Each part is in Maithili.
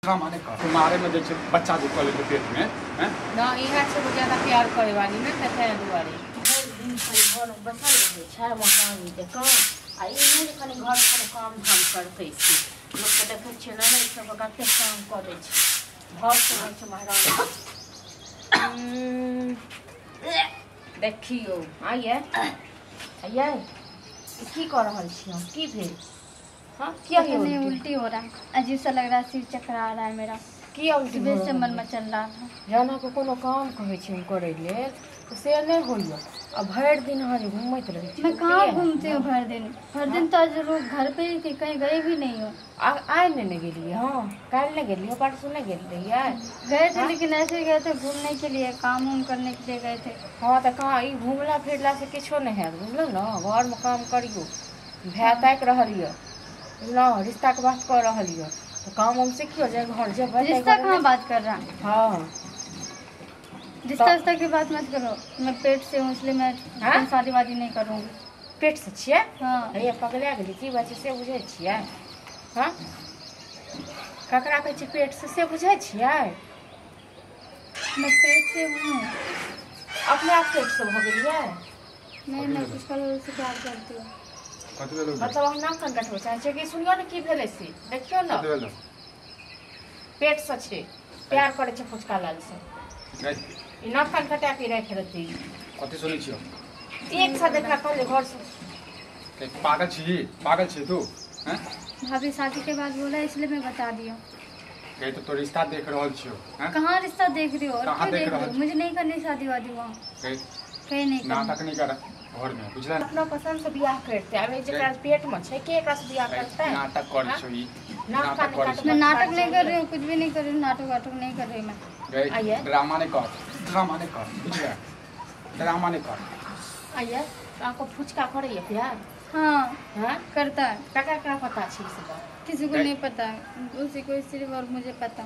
ड्रामा नहि कर। कुमारे में जे छै बच्चा जे कऽ लेलकै पेट में, हैं? ना, इएह छै ज्यादा प्यार करे वाली ने, तऽ दुआरे भरि दिन खाली घरमे बैसल रहै छै महारानी जकाँ, आ ई नहि जे कनि घर कोनो काम धाम करतै। से लोकके देखै छियै ने, सबके कतेक काम कऽ दै छै, घरसँ होइ छै महारानी। देखियौ आइए आइए, की कऽ रहल छी हम? की भेल? हाँ, किया? पता नहीं, उल्टी हो रहा है, अजीब सा लग रहा है, सिर चकरा रहा है मेरा। किया उल्टी? सुबह से मन मचल रहा था। जहन अहाँके कोनो काम कहै छी हम करै लेल तऽ से नहि होइए, आ भरि दिन अहाँ जे घूमैत रहै छी। मैं कहाँ घूमती हूँ भर दिन? भर दिन तो आज रोज घर पे ही थी, कहीं गई भी नहीं हूँ। आइ नहि ने गेलियै? हँ, काल्हि नहि गेलियै? परसू नहि गेल रहियै? गए थे, लेकिन ऐसे ही गए थे घूमने के लिए, काम वाम करने के लिए गए थे। हँ, तऽ कहाँ ई घुमला फिरलासँ किछो नहि हैत, बुझलहुँ ने? घरमे काम करियौ। भाय ताकि रहल यऽ, बुझलहुँ? रिश्ताके बात कऽ रहल यऽ, तऽ काम वाम सिखियौ जे घर जेबै। रिश्ता कहाँ बात कर रहा है? हँ। रिश्ता रिश्ता की बात मत करो, मैं पेट से हूँ, इसलिए मैं हाँ? शादी वादी नहीं करूँगी। पेटसँ छियै? हाँ। हैया, पगला गेली? की बात छै से बुझै छियै? हँ, ककरा कहै छै पेटसँ, से बुझै छियै? मैं पेट से हूँ। अपने आप पेटसँ भऽ गेलियै? नहीं, मैं उसका लोग से प्यार करती हूँ। कथी भेलौ? मतलब हम नाक कान कटबै चाहै छियै कि? सुनियौ ने, की भेलै से देखियौ ने। कथी भेलौ? पेटसँ छै, प्यार करै छै फुचका लालसँ। गै, ई नाक कान कटा के राखि देतै। कथी सुनै छियौ? एक साथ एकरा कहले घरसँ। गै, पागल छी? पागल छी तू, हैं? भाभी शादी के बाद बोला, इसलिए मैं बता दिया। गै, तो रिश्ता देख रहल छियौ, हैं? कहाँ रिश्ता देख रही हो और कहाँ क्यों देख देख रही रहल हो? मुझे नहीं करनी शादी वादी वहाँ। गै, कहीं नहीं करनी। नाटक नहीं कर घर में, बुझल? अपना पसंद से बियाह करतै। आब ई जेकरा पेटमे छै, के एकरा से बियाह करतै? नाटक करै छौ ई। नाक नाटक कान करै काटबै। मैं नाटक नहीं कर रही हूँ, कुछ भी नहीं कर रही हूँ, नाटक वाटक नहीं कर रही मैं। गै, आइए। ड्रामा नहीं कर, ड्रामा नहीं कर, बुझल? ड्रामा नहीं कर। आइए, अहाँके फुचका करैए प्यार? हाँ। हँ? करता है। ककरा ककरा पता छै ई सब बात? किसी को नहीं पता है, उसी को सिर्फ और मुझे पता।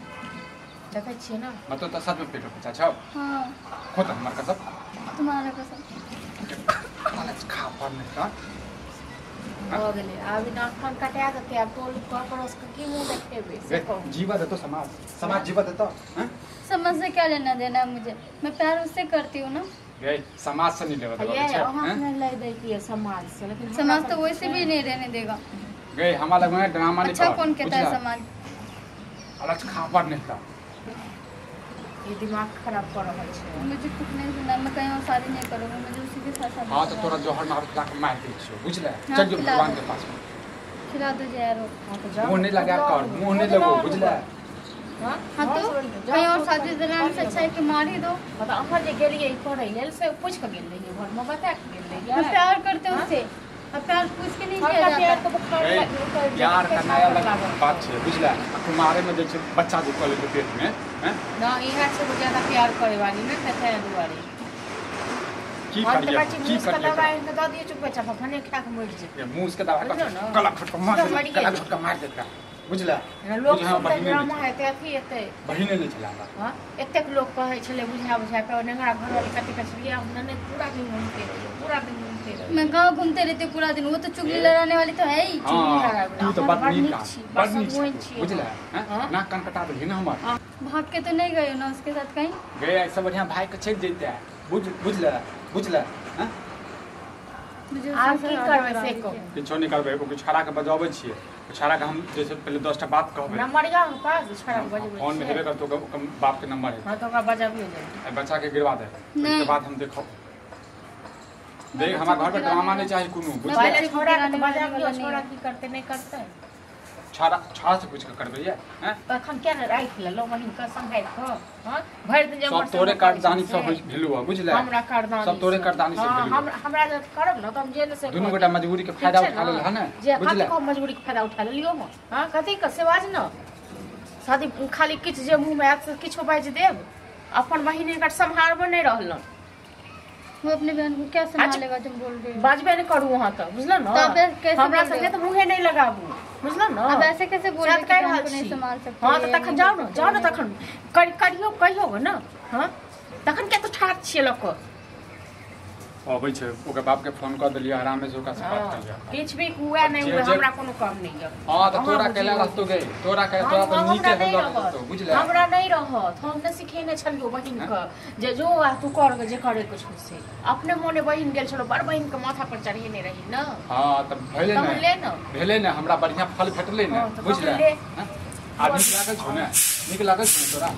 देखै छियै ने। मतलब तो सच में पेट में बच्चा छौ? हाँ। खोत हमर कसम। तुम्हारा कसम। खा पर नहीं कर। भऽ गेलै, आब ई नाक कान कटा देतै। आब टोल घर पड़ोसके की मुँह देखेबै से गै, कहू। जीवा देतो समाज? समाज जीवा देतो, हैं? समझ से क्या लेना देना है मुझे? मैं प्यार उससे करती हूँ ना। गै, समाज से नहीं लेवा देबा ये छै, अहाँ हैं? नहि लै दै कि समाज से, लेकिन हमरा समाज तो वैसे भी नहीं रहने देगा। गै, हमारा लग में ड्रामा नहीं अच्छा कर। कौन कहता है बुझला? समाज? अलग खा पर नहीं कर। ई दिमाग खराब कऽ रहल छै। मुझे कुछ नहीं सुनना, मैं कहीं और शादी नहीं करूँगी, मुझे उसी के साथ शादी हाँ, तो करना तोरा है। जहर मार खिला के मार दै छियौ, बुझले? हाँ, चल जो खिला भगवान दो। के पास में। खिला दो जहर हो। हाँ, तऽ जाउ। मुँह नहीं लगा कर, मुँह नहीं लगो, बुझले? हाँ। हाँ, तो कहीं और शादी दिलाने से अच्छा है कि मार ही दो। मतलब अहाँ जे गेलियै ई करै लेल, से पूछि कऽ गेल रहियै? घरमे बता कऽ गेल मैं रहियै? प्यार करते हूँ उससे, अब प्यार पूछ के नहीं किया हल्का प्यार जाता। के बुखार गै, लागि प्यार का नया अलग बात छै, बुझले? आ कुमारे में जे छै बच्चा जे कऽ लेलकै पेट में, हैं? ना, इएह छै ज्यादा प्यार करे वाली ने, तऽ ताहि दुआरे। की हम तऽ करिए? कहै छी की मूस के करिए? दवाइ आनि कऽ दऽ दियौ, चुपे चाप भने खा कऽ मरि जेतै। ये मूस के दवाई बुझलौ ने? गला घोट के मार सीधा दे, मरिए गला जेतै। घोट के मार देता, बुझले? लोक बुझे, सुनतै, बहिने ड्रामा नहि हेतै, अथी हेतै। बहिने नहि छला हमरा। हँ, एतेक लोक कहै छलै बुझा बुझा कऽ, नेंगरा घरवाली कते कहै छलै, हम नहि, पूरा दिन घूमते रहियै, पूरा दिन घूमते रहियै। मैं गाँव घूमते रहती हूँ पूरा दिन, वो तो चुगली लड़ाने वाली तो है ही। हाँ, तू तो हम बड़ बड़ नीक नीक आ, छी, बड़ बड़ नीक सगुन छी, छी। बुझले? हैं? हाँ? नाक कान कटा देलही ने हमर। भाग के तो नहीं गए हो ना उसके साथ कहीं? गए, ऐसे बढ़िया भाई के चलि जैते, बुझ बुझले बुझले, हैं? मुझे आब उसके की साथ करबै शादी से करा कहू। दीजिए। किछो नहि करबै, ओ छोड़ा के बजाबै छियै, ओ छोड़ा के हम जैसे पहिले 10टा बात कहबै। नंबर यऽ अहाँके पास छोड़ा के बजबै? फोन में छियै? हेबे करतौ, ओकर बाप के नंबर है। हँ, तऽ ओकरा बजाबियौ जल्दी। एहि बच्चा के गिरवा दे। नहि। ओहिके बाद हम देखब। देख, हमरा घर पर ड्रामा नहीं चाही कोनो, बुझले? पहिले बच्चे को छोड़ा के गिराने तऽ वाली बजाबियौ। वाला नहीं छोड़ा है। की करतै, नहि करतै? छोड़ा छोड़ा से पूछ के करबै ये, हैं? तखन किया ने राखि लेलहुँ बहिनके सम्हारि कऽ? हँ, भरि दिन जे सब एम्हर से तोरे ओम्हर करै करदानी छै सब से। भेलु है, बुझले? हमरा करदानी सब तोरे से। करदानी से हँ, भेलु। हमरा जब करब ने तऽ हम जे ने से दुनू कऽ गोटा देब। मजबूरी के ठीक फायदा छै उठा ने? लेल है ने, जे बुझले? कथी के मजबूरी के फायदा उठा लेलियौ हम? हँ, कथी के से बाज ने। शादी खाली किछु जे मुँहमे आयत से किछो बाजि देब। अपन बहिन एकर सम्हारबो नहि रहलन। वो अपने बहन को क्या संभालेगा, तुम बोल रही हो? बाजबे नहि करू अहाँ तऽ, बुझलहुँ ने? तो अब कैसे हमरा बोल रहे संगे हो? तऽ मुँहे नहि लगाबू, बुझलहुँ ने? अब ऐसे कैसे बोल रहे से हो कि कहि बहन रहल को नहीं छी। संभाल सकते? हँ, तऽ ये तखन नहीं जाउ कर ने, सकते, जाउ वो ने। नहीं। तखन करियौ, कहियौ ने। हँ, तखन किया तऽ ठाढ़ छियै लऽ कऽ? अबै छै ओकर बाप के फोन कर देलियै आराम से ओकरा से बात कर लिया। किछ भी हुआ नहीं हुआ हमरा कोनो काम नहीं है। हां त तोरा केला रहतो गई तोरा के तोरा त नीके रहतो बुझले। हमरा नहीं रहत हम त सिखेने छलियो बहिन के जे जो आ तू कर जे करे कुछ से अपने मोने बहिन गेल छलो बड़ बहिन के माथा पर चढ़ेने रही न। हां त भेले न भेले न हमरा बढ़िया फल भेटले न बुझले। आ नीक लागल छौ ने नीक लागल छौ तोरा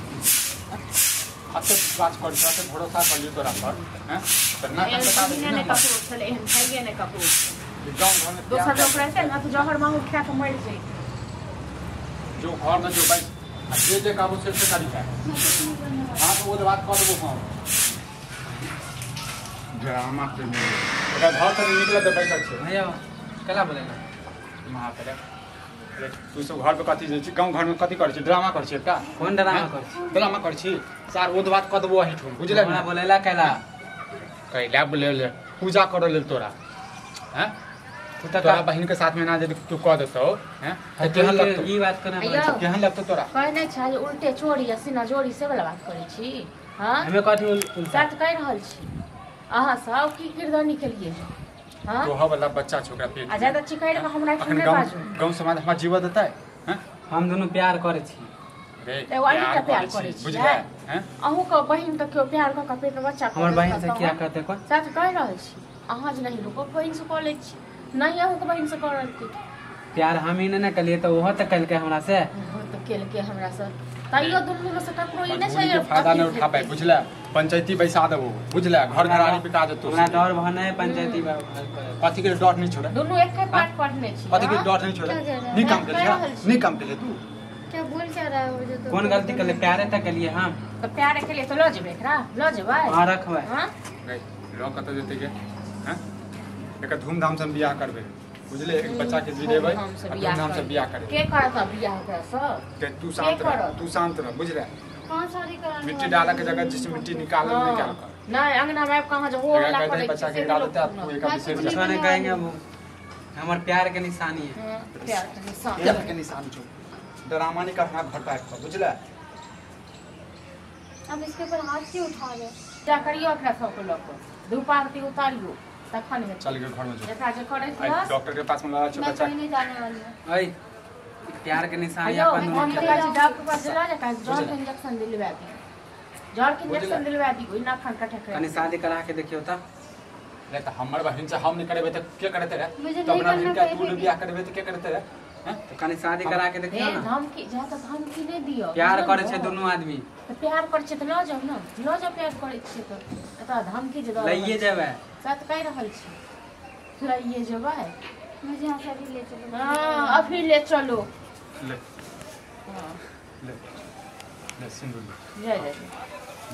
अते विश्वास कर छौ अते भरोसा कर लियो तोरा पर हैं त ना एहन ने ककरो छले एहन खाइए ने ककरो गांव घर में दोसर लोग रहते ना तो जहर माहौर खा के मर जाए जो घर में जो भाई जे जे काबू से से करी है। हां तो वो बात कर देबो हम ड्रामा के में ओकरा घर से निकले त बैठल छै भैया कला बोलेला महाकरे। अरे तू सब घर पे कथी जाइ छी गांव घर में कथी करै छी ड्रामा करै छी का कोन ड्रामा करै छी ड्रामा करै छी सार ओ बात क देबो एहिठुम बुझले हमरा बोलेला कैला कैला बोलेले पूजा करऽ लेल तोरा हैं तू त तोरा बहिन के साथ में ना जे तू कह देतौ हैं त केहन लगतौ ई बात कोना बोलै केहन लगतौ तोरा कहने छै जे उल्टे चोरी आ सीना जोड़ी से वाला बात करै छी। हां हमे कथी उल्टा साथ कहि रहल छी अहाँ सब की किरदानी केलिए। हां तोहा वाला बच्चा छोकरा पेट आ ज्यादा चिकैर के हमरा ठंडे बाजू गांव समाज हमरा जीवा देतै हैं हम दोनों प्यार करै छी रे एगो अहीं के प्यार करै छी बुझले हैं अहूँ के बहिन के केओ प्यार क के पेट में बच्चा हमर बहिन से क्या कहते कोन साथ कहि रहल छी अहाँ जे नहीं लोको बहिन से कऽ लै छी नहीं अहूँ के बहिन से कऽ रहल छी प्यार हम ही ने कलिए त ओहो त कलके हमरा से ओहो त केलके हमरा से तैयो दुनू में से ककरो ई नै छै फायदा नै उठा पाए बुझले पंचायती बैसा देबो बुझले घर घरारी बिका जेतो हमरा डर भने पंचायती कथी के डर नहीं छोड़े दुनू एके पाठ पढ़ने छी कथी के डर नहीं छोड़े नी काम के लिए नी काम के लिए तू क्या बोल क्या रहा है मुझे तो कोन गलती करले प्यारे त कलिए हम त प्यारे के लिए तो ल जेबे एकरा ल जेबै हां रखबै हां नहीं ल कत जेते के हैं एक धूमधाम से बियाह करबे बुझले एक बच्चा के जी देबै आ धूमधाम से बियाह करबे के करत बियाह ओकरा से ते तू शांत रह बुझले कौन शादी कराने मिट्टी डाला के जगह जिस मिट्टी निकाल निकाल कर नहीं अंगना में कहां जो हो वाला करे बच्चा के डाल देते तू एक विशेष कुछ नहीं कहेंगे वो हमर प्यार के निशानी है प्यार के निशान प्यार के निशान छो ड्रामा नहीं करना घर पर बुझले। अब इसके ऊपर हाथ क्यों उठा रहे क्या करियो एकरा सब के लक धूप आरती उतारियो तखन हे चल के घर में जो एकरा जे करै छै डॉक्टर के पास में लगा छो बच्चा मैं कहीं नहीं जाने वाली हूं ओए प्यार के निशानी अपन हम तो कहै छी डॉक्टर पास चला जा काहे जर के इंजेक्शन दिलवा दी जर के इंजेक्शन दिलवा दी कोई ना खान कटे करे कनी शादी करा के देखियो त ले त हमर बहिन से हम नहीं करेबे त के करते रे त अपना बहिन के तू बियाह करबे त के करते रे हैं त कनी शादी करा के देखियो ना धमकी जा त धमकी नै दियो प्यार करे छै दोनों आदमी त प्यार करे छै त ल जाउ न ल जाउ प्यार करे छै त एता धमकी जे लइए जेबै साथ कहि रहल छी लइए जेबै मुझे यहां से अभी ले चलो। हां अभी ले चलो ले हां ले ले सिंदूर ले ले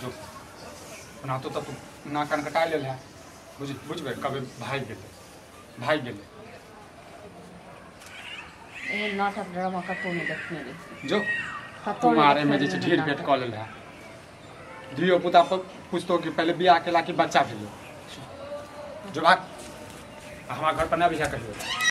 जो ना तो तू ना कान कटा लेल है बुझ बुझबे कबे भाग गेले ए नाटक ड्रामा कतौ नहीं देखने रे जो तुम्हारे में जे ढेर भेट क लेल है धियो पुता पर पूछतो कि पहले बियाह केला कि बच्चा भेलो जो भाग हमारा घर पर ना बियाह कहियो।